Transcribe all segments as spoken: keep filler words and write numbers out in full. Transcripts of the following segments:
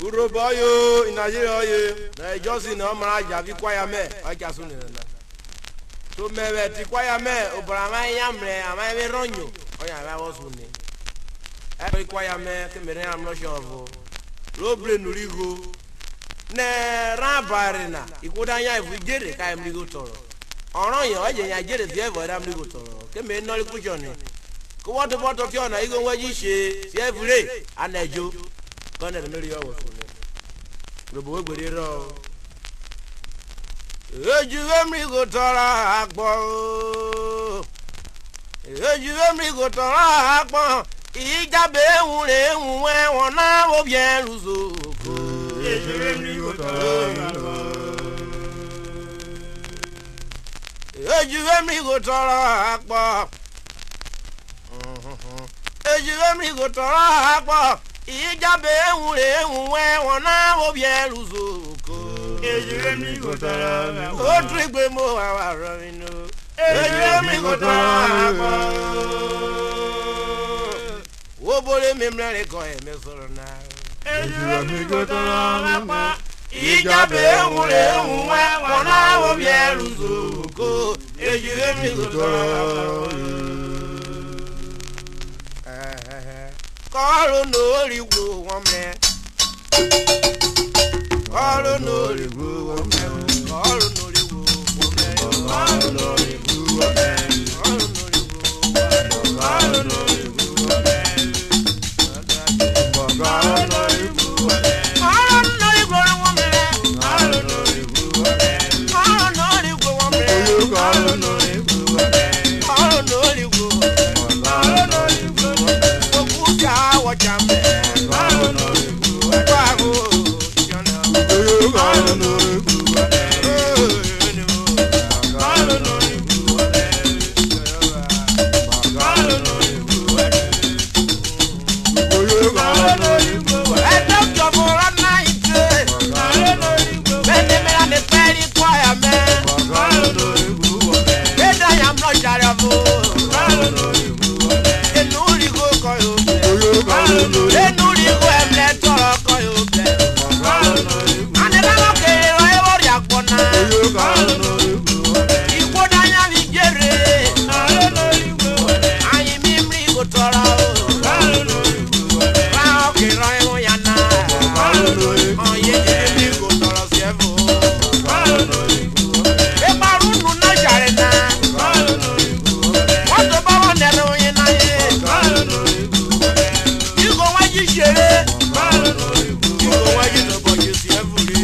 Urhobo ọye o, inajere ọye, na Johnson na ọmọ rẹ Ajavi choir mẹ, ọ cha sun nene na. So mẹvwẹ te choir mẹ, obo rẹ avwanre yan mrẹ avwanre vwerhọn nyo, ọye avwanre vwọ sun ne. Ẹkpẹn choir mẹ, ke me rhe yan mrẹ ọshọ ọvo, ro bru enu rẹ igho, nẹ rhan ba ẹre na, ihwo da yan evun idjerhe, ka e mrẹ igho tọrọ. Ọ rọyen, ọ je yan idjerhe siẹvo, ọ da mrẹ igho tọrọ. Ke me nọ rẹ ekushọn, ku wọ tobọ tọtiọ na, igho wẹn ji she siẹvo re, a nẹ ejo. Kọnẹ me reyọ vwọ fo nẹ, Urhobo we gbe rhiẹrọ o. Eju vwe mrẹ igho tọrọ akpọ o. Eju vwe mrẹ igho tọrọ akpọ. Ijabe ewun re ewun wẹn, wọ na vwo biẹ ru zoko. Eju vwe mrẹ igho tọrọ akpọ. Eju vwe mrẹ igho tọrọ akpọ. Eju vwe mrẹ igho tọrọ akpọ. Ijabe ewun re ewun wẹn, wọ na vwo biẹ ru zoko. Eju vwe mrẹ igho tọrọ akpọ. Otu igbe mo wa wa rọ mi no. Eju vwe mrẹ igho tọrọ akpọ. Obo re me mrẹre kọye me sorọ na. Eju vwe mrẹ igho tọrọ akpọ. Ijabe ewun re ewun wẹn, wọ na vwo biẹ ru zoko. Eju vwe mrẹ igho tọrọ akpọ. Kọrọ no ri ghwu wọ mrẹ. Kọrọ no ri ghwu wọ mrẹ. Kọrọ no ri ghwu wọ mrẹ. Kọrọ no ri ghwu wọ mrẹ. Kọrọ no ri ghwu wọ mrẹ. Kọrọ no ri ghwu wọ mrẹ. Ihwo da yan vwi idjerhe, ayen mi mrẹ igho tọrọ o. Ra ọke rọ ewun yan na, ọyen je mi mrẹ igho tọrọ siẹvo. Ekpa rẹ unu na jare na, wọ tobọ vwọ nẹrhẹ oyen na ye. Igho wẹn ji shere, igho wẹn ji tobọ je siẹvo re.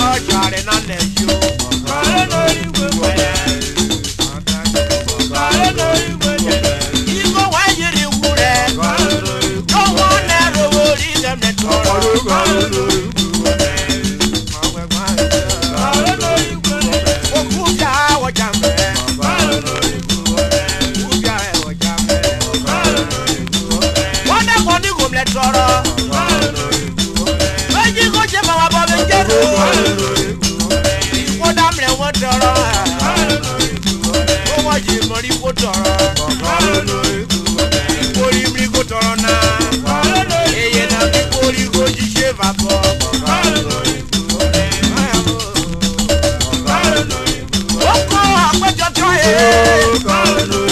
Ọshare na nẹ yo. Igho wẹn yiri ghwure. Jọ wọ nẹ ro vwori dẹmdẹ tọrọ. Oku bia wọ ja mrẹ. Oku bia wọ ja mrẹ. Wọ nẹ wọ ni gho mrẹ tọrọ. Vẹ ji gho je ma wa bọ vẹ jẹro. Ihwo da mrẹ wọ tọrọ. Owọ ji mọ ri ihwo tọrọ. Ihwo ri mrẹ igho tọrọ na. Eye na mi ihwo ri igho ji she vabọ. Oko akpẹjọ tọ e.